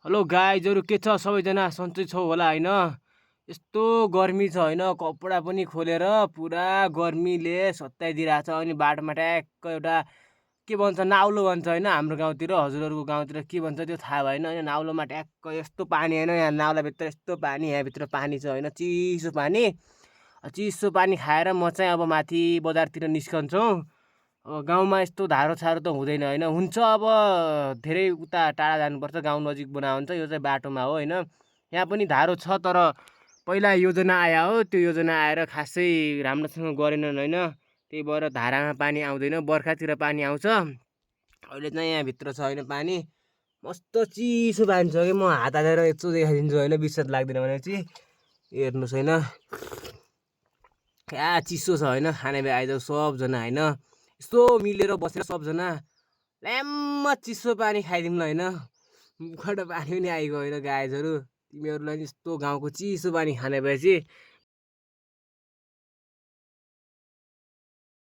Hello गाइजहरू के छ सबैजना सन्चै छौ होला होइन। यस्तो गर्मी छ होइन, कपडा पनि खोलेर पुरा गर्मीले सत्ताइदिरहेको छ। अनि बाटोमा ट्याक्क एउटा के भन्छ नाउलो भन्छ होइन, हाम्रो गाउँतिर, हजुरहरूको गाउँतिर के भन्छ त्यो थाहा भएन होइन। नाउलोमा ट्याक्क यस्तो पानी होइन, यहाँ नाउलाभित्र यस्तो पानी, यहाँभित्र पानी छ होइन, चिसो पानी। चिसो पानी खाएर म चाहिँ अब माथि बजारतिर निस्कन्छौँ। अब गाउँमा यस्तो धारो सारो त हुँदैन होइन, हुन्छ अब धेरै उता टाढा जानुपर्छ, गाउँ नजिक बनाएको हुन्छ। यो चाहिँ बाटोमा हो होइन, यहाँ पनि धारो छ तर पहिला योजना आयो हो, त्यो योजना आएर खासै राम्रोसँग गरेनन् होइन, त्यही भएर धारामा पानी आउँदैन, बर्खातिर पानी आउँछ। अहिले चाहिँ यहाँभित्र छ होइन पानी, मस्तो चिसो पानी छ कि म हात हालेर यत्रो देखाइदिन्छु होइन, विश्वास लाग्दैन भने चाहिँ हेर्नुहोस् होइन, क्या चिसो छ होइन। खाने भए आइज सबजना होइन, यस्तो मिलेर बसेर सबजना ल्याम्म चिसो पानी खाइदिउँ ल होइन। मुखबाट पानी पनि आइगयो होइन गाइजहरू, तिमीहरूलाई नि यस्तो गाउँको चिसो पानी खाने भएपछि